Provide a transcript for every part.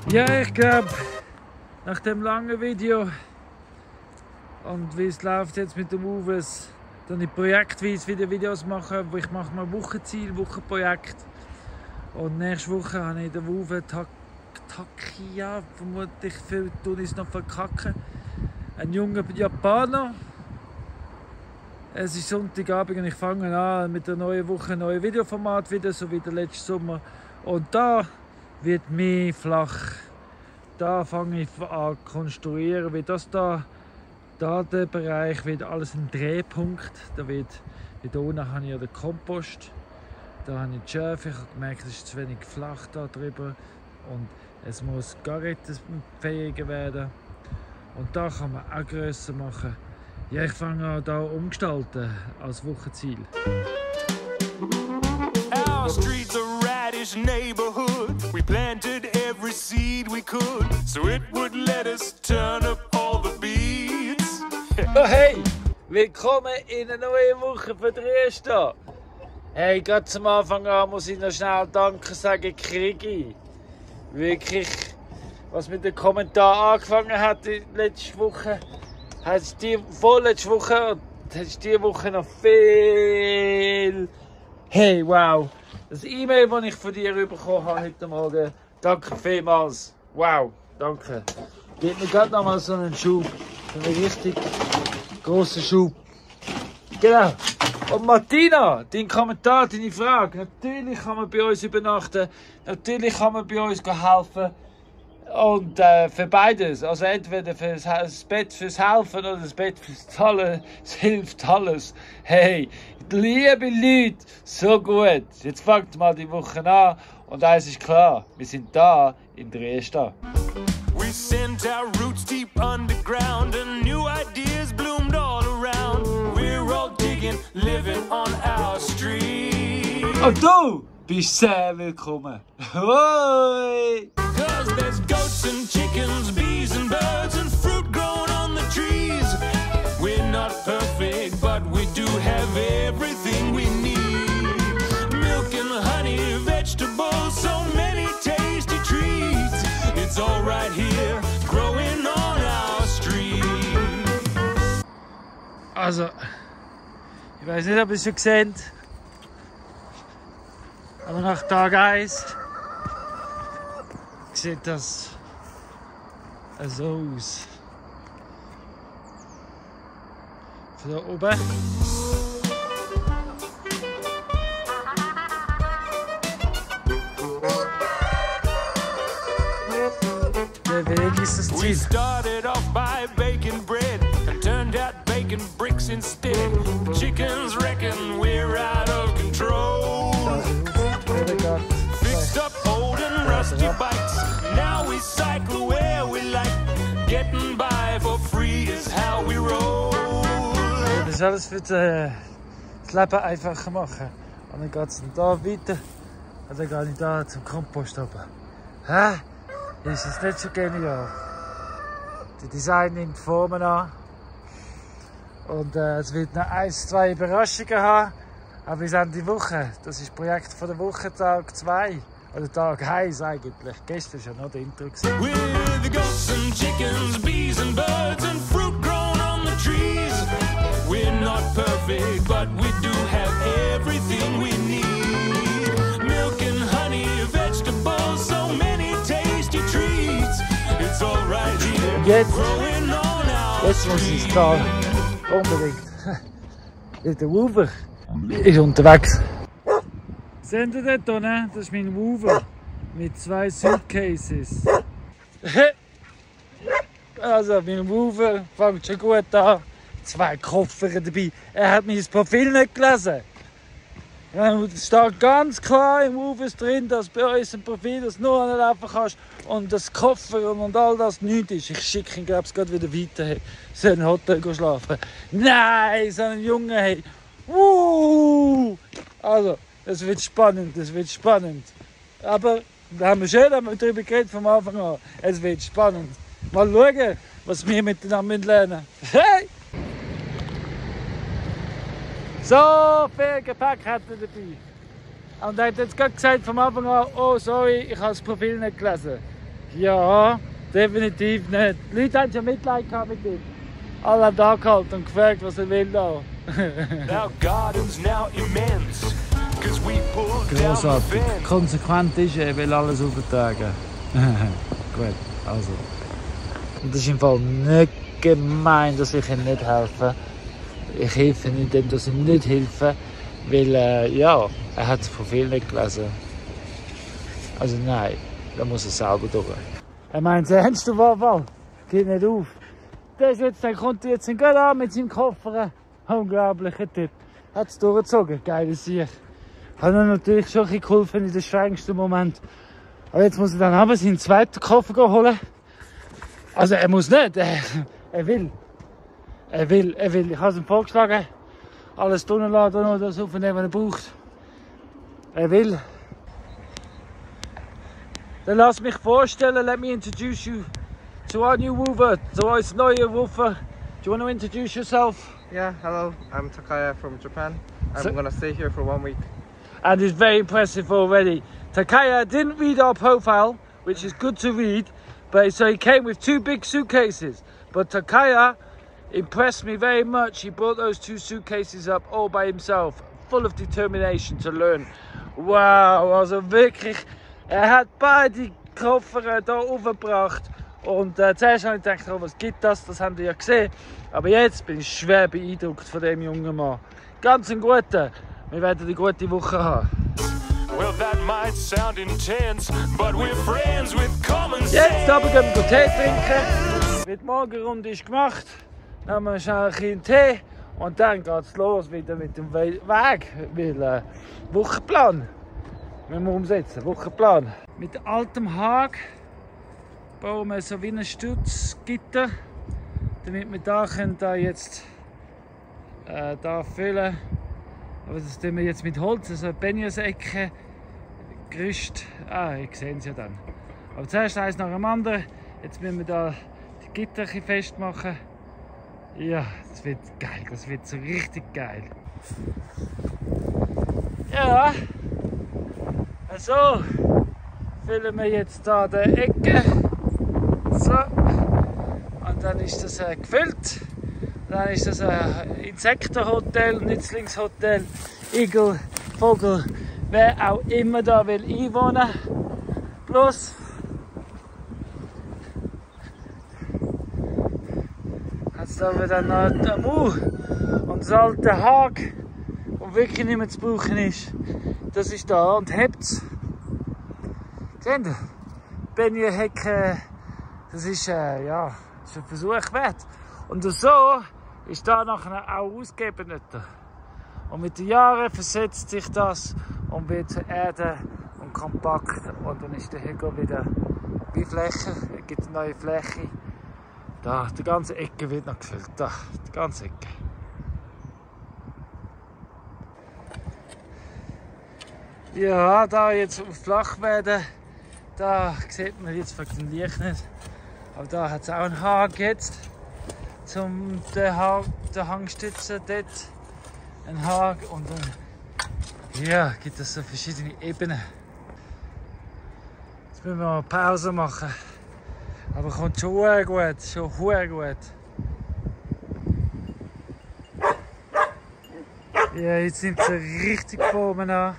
Ja, ich glaube, nach dem langen Video und wie es läuft jetzt mit dem Uwes, dann ich projektweise wieder Videos machen, wo ich mache mal Wochenziel, Wochenprojekt. Und nächste Woche habe ich den Uwe Takia, vermutlich viel tun ist noch verkacken. Ein junger Japaner. Es ist Sonntagabend und ich fange an mit der neuen Woche, ein neues Videoformat wieder, so wie der letzte Sommer. Und da wird mehr flach. Da fange ich an zu konstruieren, wie das da der Bereich wird alles ein Drehpunkt. Da wird, da unten habe ich ja den Kompost, da habe ich die Schärfe. Ich habe gemerkt, es ist zu wenig flach da drüber und es muss garrettenfähiger werden. Und da kann man auch grösser machen. Ja, ich fange an da umgestalten als Wochenziel. Our streets a radish neighborhood. We planted every seed we could, so it would let us turn up all the beats. Oh hey, willkommen in einer neuen Woche für Dresden. Hey, gerade zum Anfang an muss ich noch schnell Danke sagen, Krigi. Wirklich, was mit den Kommentaren angefangen hat letzte Woche, hat es die vorletzte Woche und hat es diese Woche noch viel. Hey, wow. Das E-Mail, das ich von dir bekommen habe heute Morgen, danke vielmals. Wow, danke. Gibt mir gerade noch mal so einen Schub. So einen richtig grossen Schub. Genau. Und Martina, dein Kommentar, deine Frage. Natürlich kann man bei uns übernachten. Natürlich kann man bei uns helfen. Und für beides. Also entweder für das Bett fürs Helfen oder das Bett fürs Zahlen. Es hilft alles. Hey, liebe Leute, so gut. Jetzt fangt mal die Woche an. Und eins ist klar, wir sind da in Dresden. We sent our roots deep underground and new ideas bloomed all around. We're all digging, living on our street. Und du bist sehr willkommen. Hoi! Cause there's goats and chickens, bees and birds and fruit growing on the trees. We're not perfect, but we do have everything we need. Milk and honey, vegetables, so many tasty treats. It's all right here, growing on our street. Also, ich weiß nicht, ob ihr es schon gesehen habt, aber nach Tag 1 sieht das so aus. Von da oben. Der Weg ist das We Ziel. started off by baking bread and turned out baking bricks instead. The chickens reckon we're out of control. Fixed up old and rusty bikes. Now we cycle where we like. Getting by for free is how we roll. Das ist alles für das Leben einfacher machen. Und dann geht es da weiter. Und dann gehe ich da zum Kompost runter. Hä? Ist das nicht so genial? Der Design nimmt Formen an. Und es wird noch 1, 2 Überraschungen haben. Aber bis Ende Woche. Das ist das Projekt von der Woche, Tag 2. Oder Tag 1 eigentlich. Gestern war ja noch der Intro. With the goats and chickens, bees and birds and fruit grown on the trees. We're not perfect, but we do have everything we need. Milk and honey, vegetables, so many tasty treats. It's all right here, Jetzt, growing on our jetzt muss ich street. es zahlen. Unbedingt. Der Uwe ist unterwegs. Seht ihr dort unten? Das ist mein Uwe. Mit 2 Suitcases. Also, mein Uwe fängt schon gut an. 2 Koffer dabei. Er hat mein Profil nicht gelesen. Es steht ganz klar im Uwe drin, dass bei uns ein Profil das nur anlaufen kannst und das Koffer und all das nichts ist. Ich schicke ihn, glaube ich, gerade wieder weiter. Hey. So ein Hotel schlafen. Nein, so ein Junge. Hey. Also, es wird spannend, es wird spannend. Aber da haben wir schön darüber geredet vom Anfang an. Es wird spannend. Mal schauen, was wir miteinander lernen müssen. Hey! So viel Gepäck hat er dabei. Und er hat jetzt gerade gesagt vom Anfang an, oh sorry, ich habe das Profil nicht gelesen. Ja, definitiv nicht. Die Leute haben schon Mitleid gehabt mit ihm. Alle haben da gehalten und gefragt, was er will da. Our garden's now immense, 'cause we pulled down the Großartig. fence. Konsequent ist er, will alles auftragen. Gut, also. Und das ist im Fall nicht gemein, dass ich ihm nicht helfe. Ich helfe ihm, indem dass ich ihm nicht helfe, weil ja, er hat es von vielen nicht gelesen. Also nein, da muss er selber durch. Er meint, ernst du Wahl? Geht nicht auf. Der kommt jetzt gerade an mit seinem Koffer. Unglaublicher Typ. Hat es durchgezogen, geile Sicht. Hat ihm natürlich schon ein bisschen geholfen in den strengsten Moment. Aber jetzt muss er dann aber seinen zweiten Koffer holen. Also er muss nicht, er will. Er will. Ich habe es ihm vorgeschlagen, alles drinnen laden oder das aufnehmen, was er braucht. Er will. Dann lass mich vorstellen, let me introduce you to our new Woofer, to our neue Woofer. Do you want to introduce yourself? Yeah, hello, I'm Takaya from Japan. I'm So- gonna stay here for 1 week. And it's very impressive already. Takaya didn't read our profile, which is good to read, but so he came with 2 big suitcases. But Takaya impressed me very much. He brought those 2 suitcases up all by himself, full of determination to learn. Wow, also wirklich, er hat beide Koffer hier aufgebracht. Und zuerst habe ich gedacht, oh, was gibt das? Das haben wir ja gesehen. Aber jetzt bin ich schwer beeindruckt von dem jungen Mann. Ganz ein guter. Wir werden eine gute Woche haben. Well, that might sound intense, but we're friends with common sense. Jetzt aber gehen wir Tee trinken. Die Morgenrunde ist gemacht. Dann haben wir schnell ein bisschen Tee. Und dann geht es los wieder mit dem Weg. Weil Wochenplan. Müssen wir umsetzen. Wochenplan. Mit altem Hag bauen wir so wie ein Stutzgitter, damit wir da jetzt da füllen. Aber das tun wir jetzt mit Holz, also Benjasecke, Gerüst. Ich sehe es ja dann. Aber zuerst eins nach dem anderen. Jetzt müssen wir da die Gitter ein bisschen festmachen. Ja, das wird geil, das wird so richtig geil. Ja, also füllen wir jetzt da die Ecke. So, und dann ist das gefüllt. Dann ist das ein Insektenhotel, Nützlingshotel, Igel, Vogel, wer auch immer da will einwohnen. Plus hat es da wieder noch den Mauer und das alte Hag, wo wirklich nicht mehr zu brauchen ist. Das ist da und hebt es. Seht ihr? Benjahecke, das ist ja, das ist ein Versuch wert. Und so ist da nachher auch ausgeebnet. Und mit den Jahren versetzt sich das und wird zur Erde und kompakt. Und dann ist der Hügel wieder wie Fläche. Es gibt eine neue Fläche. Da, die ganze Ecke wird noch gefüllt. Da, die ganze Ecke. Ja, da jetzt auf flach werden, da sieht man jetzt wegen dem Licht nicht. Aber da hat es auch einen Hag jetzt. Zum den Hangstützen dort ein Hag und dann ja, gibt es so verschiedene Ebenen. Jetzt müssen wir mal Pause machen. Aber kommt schon sehr gut, schon sehr gut. Ja, jetzt nimmt es richtig Formen an.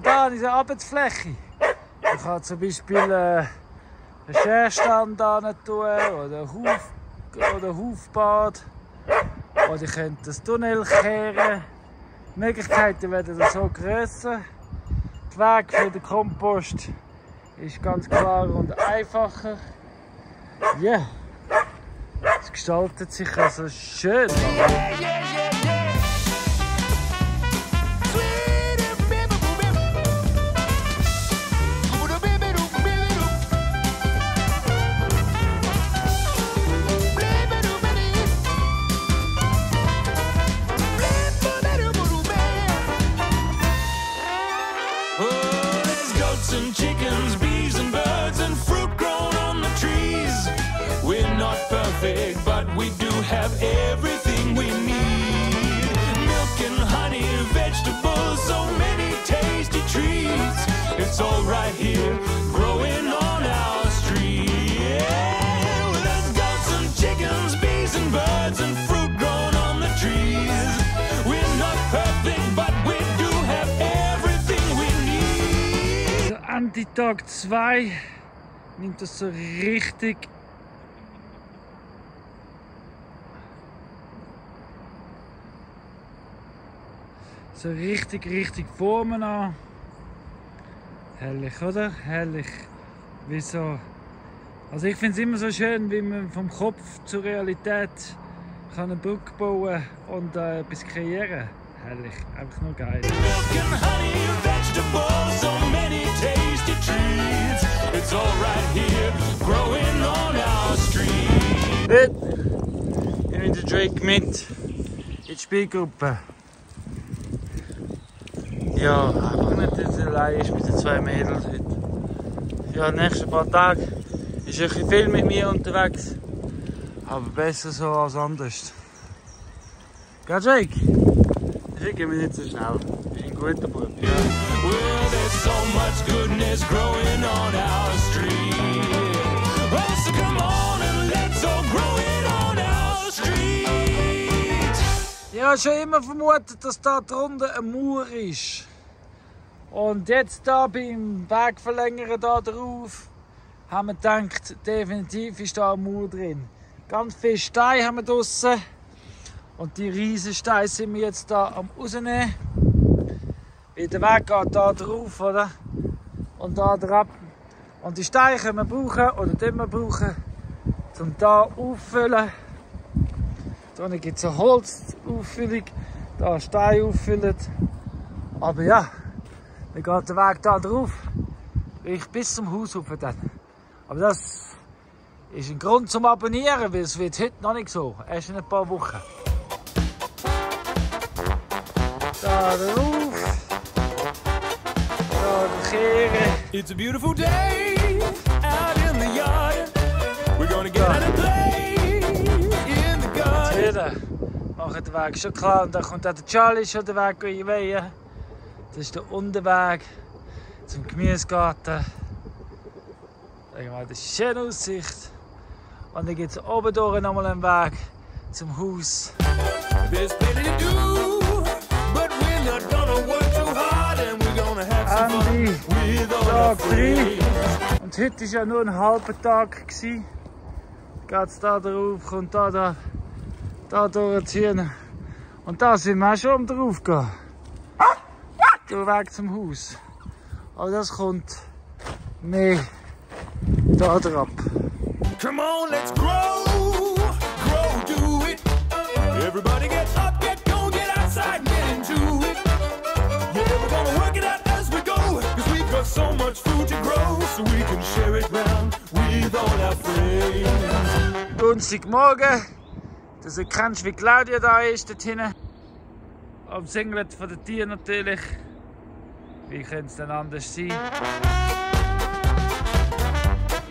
Da ist eine Arbeitsfläche. Man kann zum Beispiel einen Scherstand tun oder ein Hufbad. Oder ihr könnt das Tunnel kehren. Die Möglichkeiten werden so grösser. Der Weg für den Kompost ist ganz klar und einfacher. Ja, yeah. Es gestaltet sich also schön. And chickens, bees and birds and fruit grown on the trees. We're not perfect, but but we do have everything we need. Milk and honey, vegetables, so many tasty treats. It's all right here, growing on our street. Yeah, well, there's goats and chickens, bees and birds, and fruit grown on the trees. We're not perfect, but we do have everything we need. So, Anti-Tag 2 nimmt das so richtig Formen an. Herrlich, oder? Herrlich. Wieso? Also ich finde es immer so schön, wie man vom Kopf zur Realität kann eine Brücke bauen und etwas kreieren. Herrlich, einfach nur geil. Milk and honey, vegetables, so many tasty treats. It's all right here, growing on our street. Gut, ich nehme den Drake mit in die Spielgruppe. Ja, einfach nicht, dass er allein ist mit den 2 Mädels heute. Ja, die nächsten paar Tage ist er ein bisschen viel mit mir unterwegs. Aber besser so als anders. Gell, Drake? Ich gehe mir nicht so schnell. Du bist ein guter Bub. Ja. Well, there's so much goodness growing on our street. Oh, so come on and let's all grow it on our street. Ich habe schon immer vermutet, dass da drunter ein Mauer ist. Und jetzt da beim Wegverlängern da drauf haben wir gedacht, definitiv ist da ein Mauer drin. Ganz viele Steine haben wir draussen. Und die riesen Steine sind wir jetzt da am rausnehmen. Weil der Weg geht da drauf, oder? Und da drauf. Und die Steine können wir brauchen, oder den wir brauchen, um da auffüllen. Da gibt es eine Holzauffüllung, da Stein auffüllen. Aber ja, dann geht der Weg da drauf. Ich bis zum Haus rauf dann. Aber das ist ein Grund zum Abonnieren, weil es wird heute noch nicht so. Erst in ein paar Wochen. Da drauf. Da kehren. It's a beautiful day out in the yard. We're gonna get out and play in the garden. Wieder machen den Weg schon klar. Und dann kommt auch der Charlie schon den Weg weihen. Das ist der Unterweg zum Gemüsegarten. Das ist eine schöne Aussicht. Und dann gibt es oben durch nochmal einen Weg zum Haus. There's plenty to do, but we're not gonna work too hard and we're gonna have some fun with all our Tag 3. friends. Und heute war ja nur ein halber Tag. Geht es da drauf, kommt da durchziehen. Und da sind wir auch schon drauf gehen. Der Weg zum Haus. Aber das kommt mehr da drauf. Come on, let's grow, do it. Everybody get up, get going, get outside and get into it. Yeah, we're gonna work it out as we go, cause we've got so much food to grow, so we can share it round with all our friends. Donnerstagmorgen, dass du kennst, wie Claudia da ist, dort hinten. Umsingelt von den Tieren natürlich. Wie könnte es denn anders sein?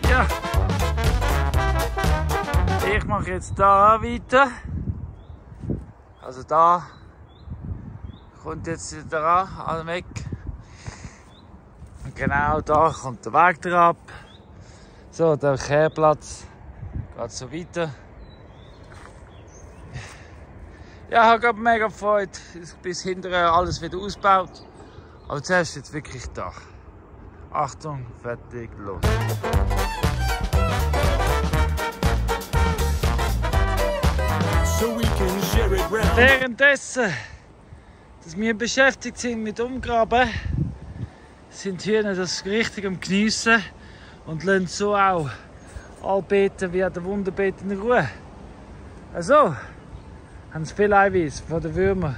Ja. Ich mache jetzt da weiter. Also da kommt jetzt wieder an, weg. Und genau da kommt der Weg drauf. So, der Kehrplatz geht so weiter. Ja, ich habe gerade mega gefreut, bis hinterher alles wieder ausgebaut. Aber zuerst jetzt wirklich da. Achtung, fertig, los. So we can share it round. Währenddessen, dass wir beschäftigt sind mit Umgraben, sind die Hühner das richtig am Geniessen und lassen so auch alle Beeten wie der Wunderbeet in Ruhe. Also haben sie viel Eiweiß von den Würmern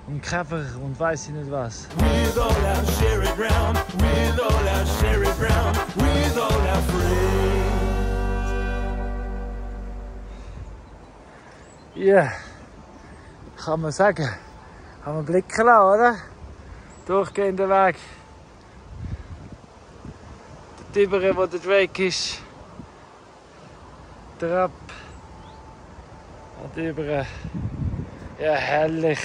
und Käfer und weiss ich nicht was. With all our share it round, with all our share it round, with all our friends. Ja, kann man sagen. Kann man blicken lassen, oder? Durchgehender Weg. Dort über, wo der Drake ist. Der Ab. Und über ja, herrlich.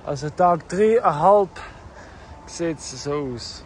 Also Tag 3,5 sieht es so aus.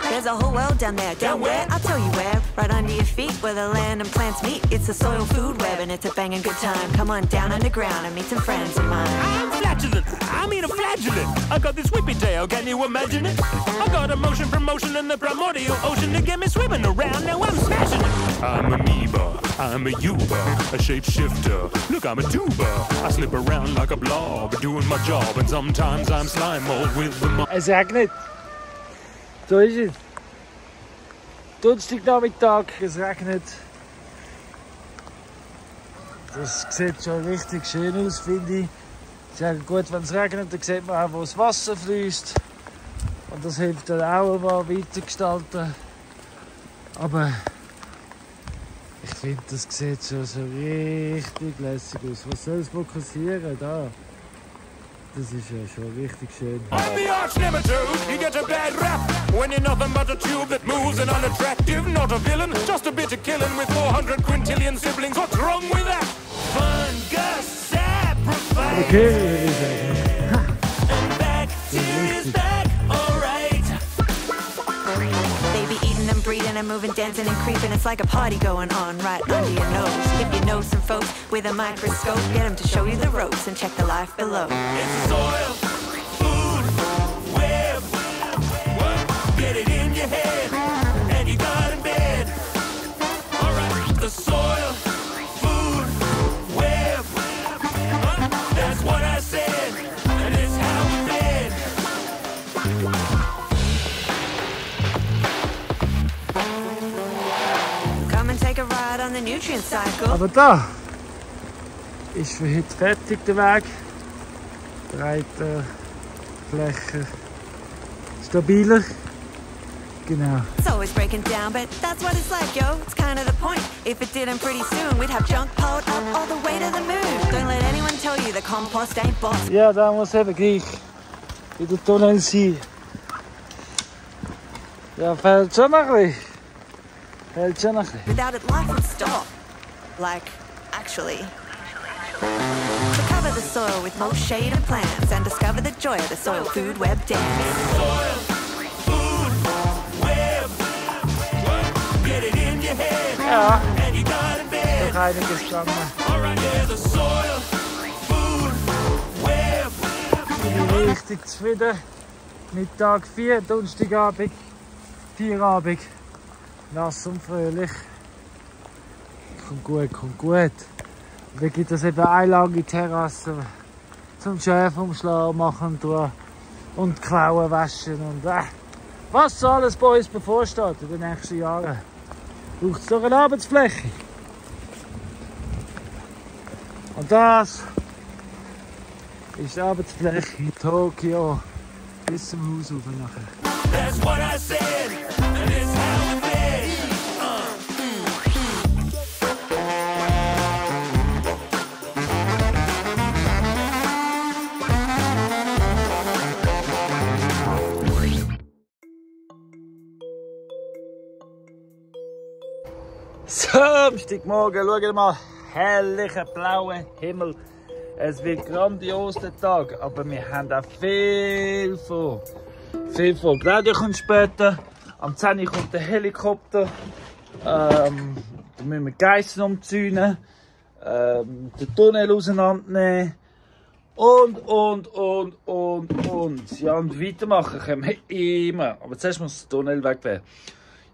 There's a whole world down there. Down where? I'll tell you where. Right under your feet, where the land and plants meet. It's a soil food web and it's a banging good time. Come on down underground and meet some friends of mine. I'm flatulent. I mean a flagellant. I got this whippy tail, can you imagine it? I got a motion promotion in the primordial ocean to get me swimming around. Now I'm smashing it. I'm amoeba. I'm a yuba. A shapeshifter. Look, I'm a tuba. I slip around like a blob, doing my job. And sometimes I'm slime mold with the mob. Es regnet. So ist es. Donnerstagnachmittag, es regnet. Das sieht schon richtig schön aus, finde ich. Es ist ja gut, wenn es regnet, dann sieht man auch, wo das Wasser fließt. Und das hilft dann auch mal weitergestalten. Aber ich finde, das sieht schon so richtig lässig aus. Was soll es fokussieren da? Das ist ja schon richtig schön. I'm the arch nemesis. You get a bad rap when you're nothing but a tube that moves and unattractive. Not a villain, just a bit of killing with 400 quintillion siblings. What's wrong with that? Fungus sacrifice. Okay, würde ich sagen. And bacteria's back, alright. They be eating and breeding and moving, dancing and creeping. It's like a party going on right under your nose. If you know some folks with a microscope, get them to show you the ropes and check the life below. It's soil, food, web. What? Get it in your head, and you got in bed. Alright, the soil, food, web. That's what I said, and it's how we made. Come and take a ride on the nutrient cycle. Aber da ist für heute fertig der Weg. Breiter, Fläche, stabiler. Genau. It's always breaking down, but that's what it's like, yo. It's kind of the point. If it didn't, pretty soon we'd have junk piled up all the way to the moon. Don't let anyone tell you the compost ain't boss. Ja, da muss eben gleich in der Tunnel sein. Ja, fällt schon ein bisschen. Fällt schon ein bisschen. Without it, life would stop. Like, actually. So cover the soil with more shade and plants and discover the joy of the soil food web dance. Soil, food, web. Get it in your head, Ja, and you got in bed. doch einiges gegangen. Alright, yeah, the soil, food, web. Ich bin richtig zufrieden mit Tag 4, Donnerstagabend, Feierabend. Nass und fröhlich. Kommt gut, kommt gut. Und dann gibt es eben eine lange Terrasse zum Schäferumschlagen machen und Klauen waschen und was so alles bei uns bevorsteht in den nächsten Jahren. Braucht es doch eine Arbeitsfläche. Und das ist die Arbeitsfläche in Tokio bis zum Haus rauf nachher. That's what I said, and it's how we made. Samstagmorgen, schaut mal, herrlicher blauer Himmel. Es wird grandios der Tag, aber wir haben auch viel vor. Viel vor. Claudia kommt später, am 10 Uhr kommt der Helikopter. Da müssen wir die Geissen umzäunen, den Tunnel auseinandernehmen und. Ja, und weitermachen können wir immer. Aber zuerst muss der Tunnel weg werden.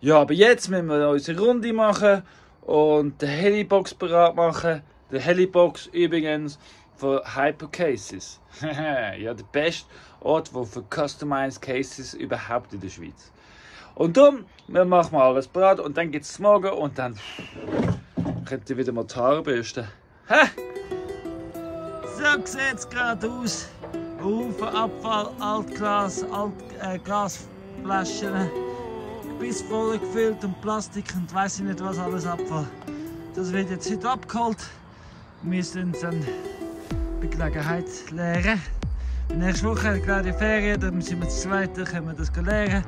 Ja, aber jetzt müssen wir unsere Runde machen und den Helibox bereit machen. Der Helibox übrigens für Hypercases. Ja, der beste Ort für Customized Cases überhaupt in der Schweiz. Und darum, wir machen alles bereit und dann geht es morgen und dann könnt ihr wieder mal die Haare bürsten. So sieht es gerade aus. Haufen Abfall, Altglas, Glasflaschen. Bis voll gefüllt und Plastik und weiss ich nicht was alles Abfall. Das wird jetzt heute abgeholt. Wir müssen uns dann bei Gelegenheit leeren. Nächste Woche eine kleine Ferien, dann sind wir zu zweit, können wir das lernen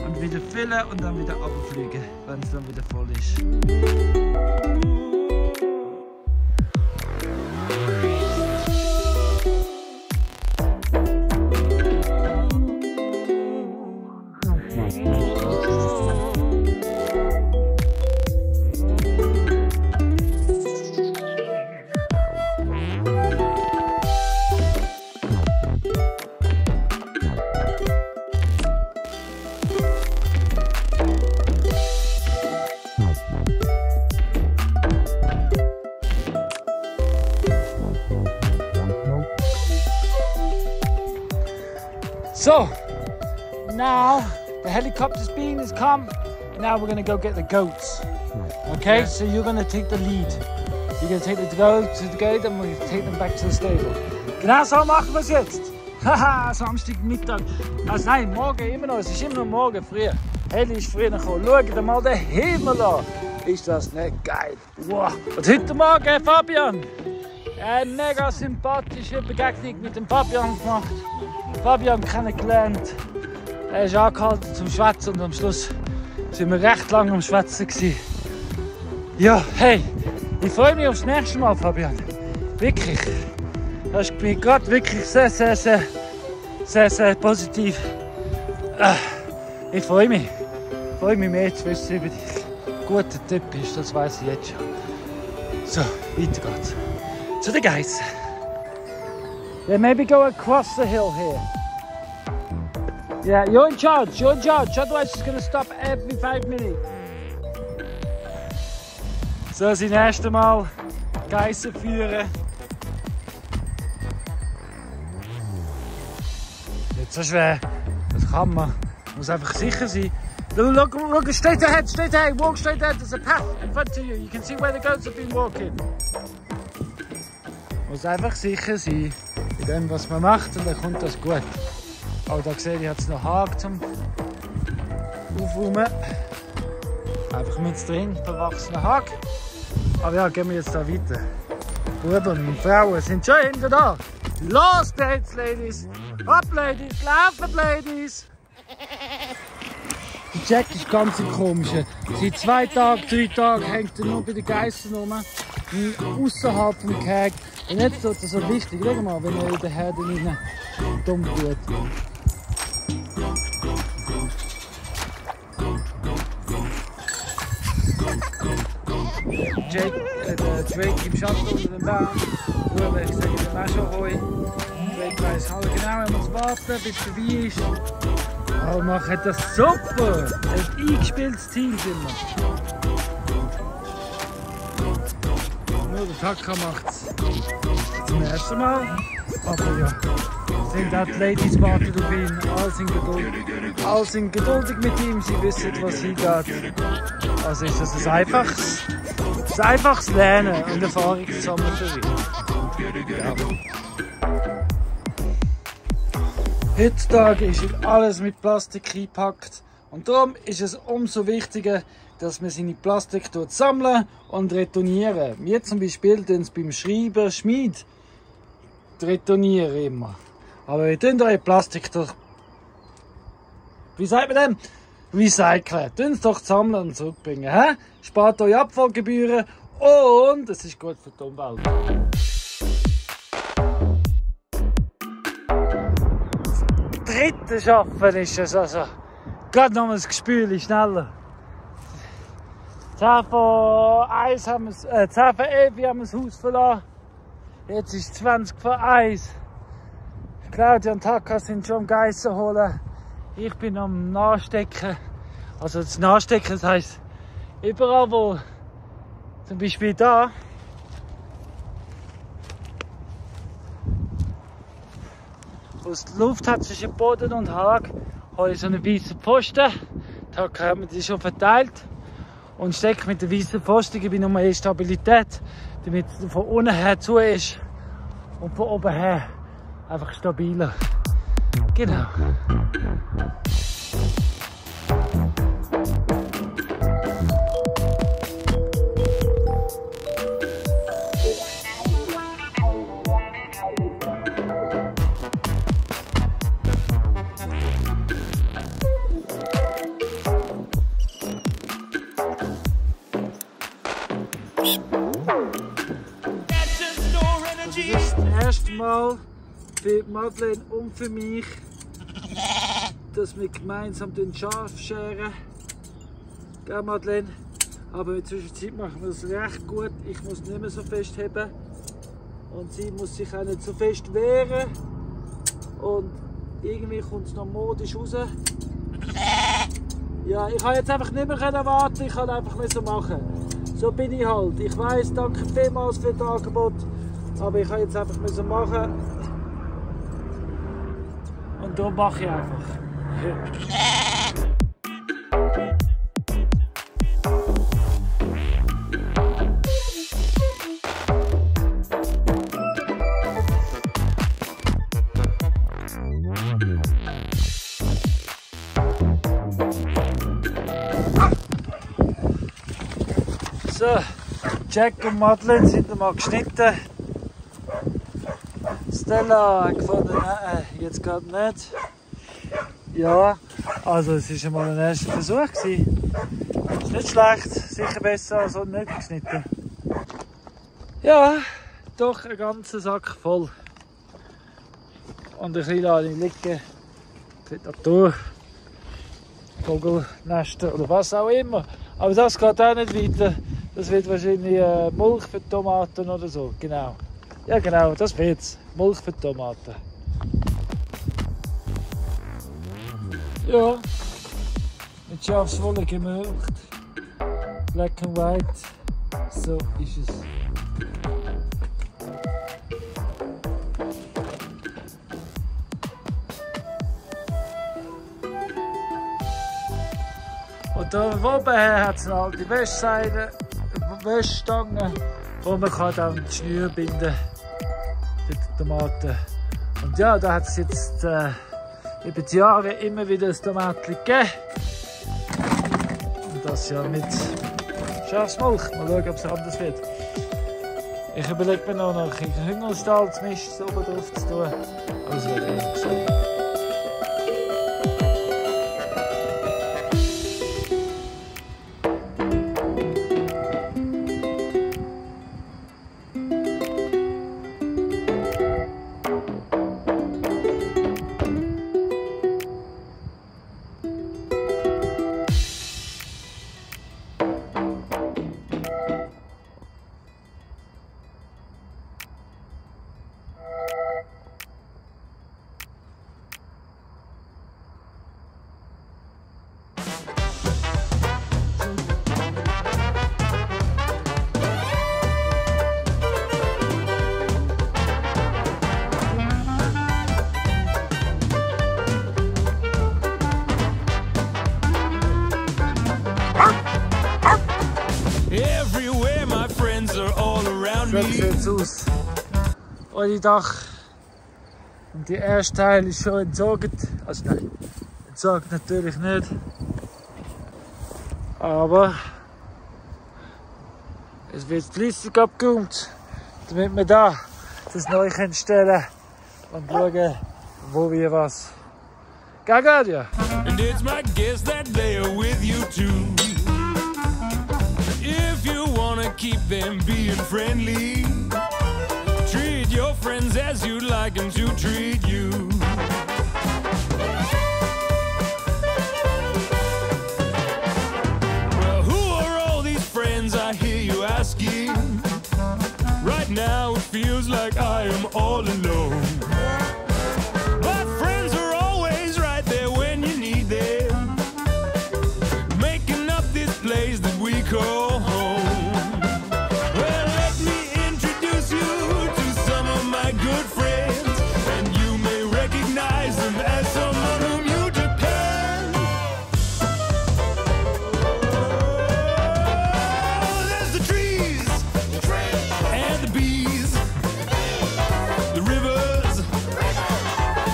und wieder füllen und dann wieder runterfliegen, wenn es dann wieder voll ist. So, now the helicopter's beam has come. Now we're gonna go get the goats. Okay, so you're gonna take the lead. You're gonna take the goats to the gate and we'll take them back to the stable. Genau so machen wir es jetzt. Haha, Samstagmittag. Also nein, morgen immer noch. Es ist immer noch morgen früh. Heli ist früher gekommen. Schaut dir mal den Himmel an. Ist das nicht geil? Wow. Und heute Morgen, Fabian, eine mega sympathische Begegnung mit dem Fabian gemacht. Fabian kennengelernt. Er ist angehalten zum Schwätzen und am Schluss sind wir recht lange am Schwätzen gewesen. Ja, hey, ich freue mich aufs nächste Mal, Fabian. Wirklich. Das ist mir gerade wirklich sehr positiv. Ich freue mich. Ich freue mich mehr zu wissen über dich. Guter Tipp ist, das weiß ich jetzt schon. So, weiter geht's. To the guys. Yeah, maybe go across the hill here. Yeah, you're in charge, otherwise it's going to stop every 5 minutes. So, das erste Mal Geissen führen. Nicht so schwer, das kann man. Muss einfach sicher sein. Look, straight ahead, walk straight ahead. There's a path in front of you. You can see where the goats have been walking. Muss einfach sicher sein in dem, was man macht, und dann kommt das gut. Aber da sehe ich, hat es noch Haken zum Aufräumen. Einfach mit drin, verwachsener Haken. Aber ja, gehen wir jetzt da weiter. Buben und Frauen sind schon hinter da. Los geht's, Ladies! Ab, Ladies! Laufen, Ladies! Der Jack ist ganz komisch. Seit 2 Tagen, 3 Tagen hängt er nur bei den Geissen rum. Außerhalb vom Gehege. Und jetzt tut er so wichtig. Schau mal, wenn er in der Herde rein dumm tut. Drake im Schatten unter dem Baum. Ruhe, ich sage dem auch schon Hoi. Drake weiss halt genau, er muss warten, bis es vorbei ist. Aber machen das super! Ein eingespieltes Team sind wir. Nur der Taka macht es zum ersten Mal. Aber ja, sind auch die Ladies warten auf ihn. Alle sind geduldig mit ihm, sie wissen, was hingeht. Also ist das ein einfaches Lernen und Erfahrung sammeln für ihn. Ja. Heutzutage ist alles mit Plastik eingepackt und darum ist es umso wichtiger, dass man seine Plastik sammeln und retournieren. Wir zum Beispiel tun es beim Schreiben, Schmied, retournieren immer. Aber wir tun eure Plastik durch, wie sagt man dem? Recyceln. Tun es doch sammeln und zurückbringen. He? Spart euch Abfallgebühren und es ist gut für die Umwelt. Dritte Schaffen ist es also. Gerade noch mal ein Gespül schneller. 10 vor 11 haben wir das Haus verlassen. Jetzt ist 20 vor 1. Claudia und Taka sind schon am Geissen holen. Ich bin am Nachstecken. Also das Nachstecken, das heisst, überall wo, zum Beispiel da, wo es Luft hat zwischen Boden und Hag, habe ich so einen weißen Pfosten. Da haben wir die schon verteilt. Und stecke mit der weißen Pfosten, gebe ich noch mehr Stabilität, damit es von unten her zu ist und von oben her einfach stabiler. Genau. Mal für Madeleine und für mich, dass wir gemeinsam den Schaf scheren. Gell, Madeleine? Aber in der Zwischenzeit machen wir das recht gut. Ich muss nicht mehr so fest heben. Und sie muss sich auch nicht so fest wehren. Und irgendwie kommt es noch modisch raus. Ja, ich kann jetzt einfach nicht mehr warten, ich kann einfach so machen. So bin ich halt. Ich weiss, danke vielmals für das Angebot, aber ich kann jetzt einfach so machen. Und darum mache ich einfach. So, Jack und Madeleine sind mal geschnitten. Stella hat gefunden, nein, jetzt gerade nicht. Ja, also es war einmal ein erster Versuch. Ist nicht schlecht, sicher besser als nicht geschnitten. Ja, doch ein ganzer Sack voll. Und ein bisschen lasse ich liegen. Für die Natur, Vogelnester oder was auch immer. Aber das geht auch nicht weiter. Das wird wahrscheinlich Mulch für Tomaten oder so. Genau. Ja genau, das wird's. Mulch für Tomaten. Ja. Mit Schafswolle gemülcht. Black and white. So ist es. Und da oben hat es eine alte Wäschstange, wo man dann die Schnür binden für die Tomaten. Und ja, da hat es jetzt über die Jahre immer wieder ein Tomatchen gegeben. Und das ja mit Schafsmulch. Mal schauen, ob es anders wird. Ich überlege mir noch ein Hühnerstallsmist oben drauf zu tun. Aber es wird interessant. Everywhere my friends are all around So me. sieht es aus. Ohne Dach. Und der erste Teil ist schon entsorgt. Also nein, entsorgt natürlich nicht. Aber es wird flüssig abgeräumt, damit wir da das neu stellen und schauen, wo wir was. Gell, Gadia? And it's my guess that they are with you too. If you wanna keep them being friendly, treat your friends as you'd like them to treat you. Well, who are all these friends I hear you asking? Right now it feels like I am all alone. But friends are always right there when you need them, making up this place that we call home. Well, let me introduce you to some of my good friends, and you may recognize them as someone whom you depend. Oh, there's the trees and the bees, the rivers,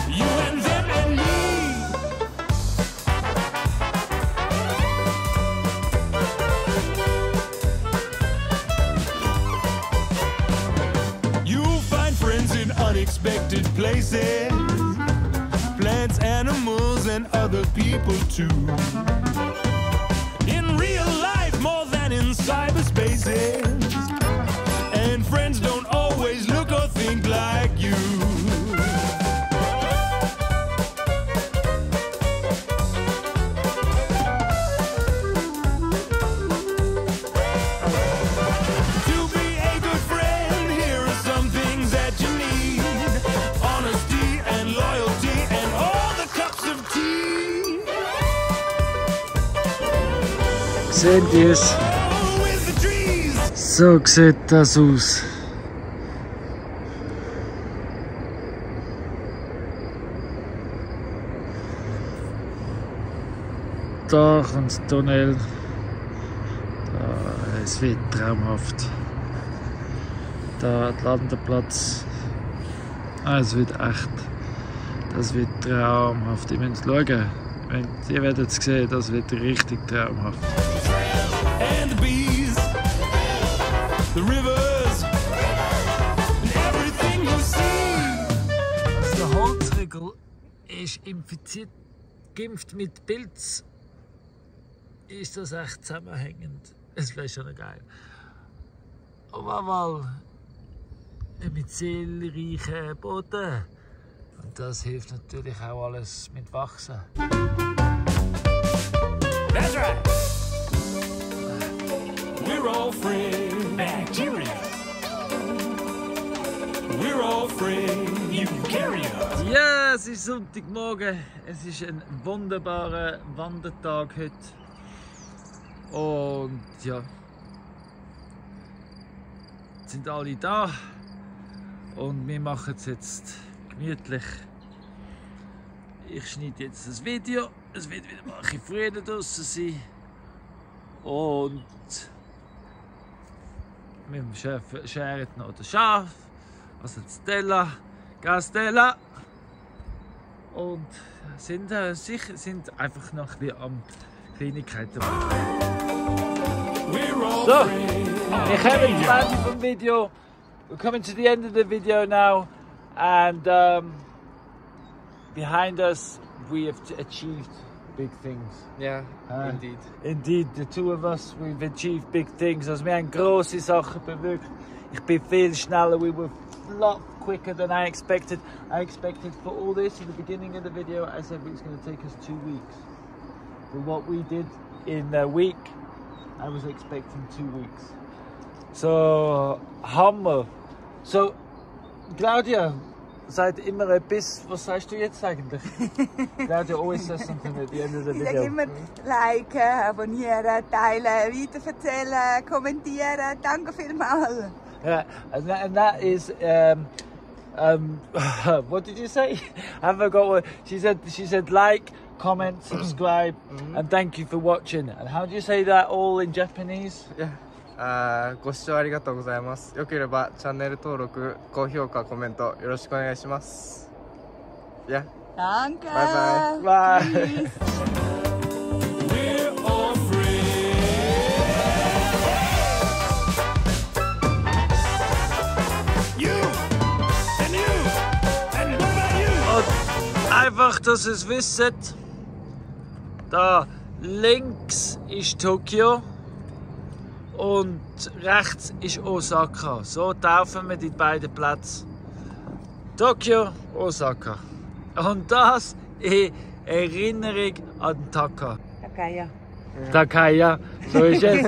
you and them and me. You'll find friends in unexpected places, plants, animals, and other people too. In real life more than in cyberspaces, and friends don't always look or think like you. Sehen die es? So sieht das aus. Da kommt das Tunnel. Da, es wird traumhaft. Da der Landeplatz. Es wird echt. Das wird traumhaft. Ihr müsst schauen. Ihr werdet es sehen, das wird richtig traumhaft. And the bees, the rivers, and everything you see. Also der Holzriegel ist infiziert, geimpft mit Pilz. Ist das echt zusammenhängend? Es wäre schon geil. Aber mal ein myzelreichen Boden. Und das hilft natürlich auch alles mit Wachsen. That's right. We're all friends. Bacteria. We're all friends. Eukaryotes. Ja, es ist Sonntagmorgen. Es ist ein wunderbarer Wandertag heute. Und ja, sind alle da. Und wir machen es jetzt gemütlich. Ich schneide jetzt das Video. Es wird wieder mal ein bisschen Frieden draussen sein. Und wir scheren noch das Schaf, also die Stella, Gastella. Und sind einfach noch ein bisschen am Kleinigkeiten machen. So, wir kommen zum Ende vom Video. We're coming to the end of the video now, and behind us we have achieved big things. Yeah, indeed. Indeed, the two of us, we've achieved big things. Also wir haben grosse Sachen bewirkt. Ich bin viel schneller. We were a lot quicker than I expected. I expected for all this in the beginning of the video. I said it was going to take us 2 weeks. But what we did in a week, I was expecting 2 weeks. So, Hammer. So, Claudia sagt immer etwas. Was sagst du jetzt eigentlich? Claudia always says something at the end of the Ich video. sage immer liken, abonnieren, teilen, weiterverzählen, kommentieren. Danke vielmals. Yeah, and that is what did you say? I forgot what she said. She said like, comment, subscribe, and thank you for watching. And how do you say that all in Japanese? Yeah. ご視聴ありがとうございます。よければチャンネル登録、高評価、コメントよろしくお願いします。Yeah. Danke. Bye bye. Bye. Tschüss. We're all friends. You and you and what about you? Und einfach, dass ihr es wisst, da links ist Tokio und rechts ist Osaka. So taufen wir die beiden Plätze. Tokio, Osaka. Und das in Erinnerung an Taka. Okay, ja. Takaya. So ist es.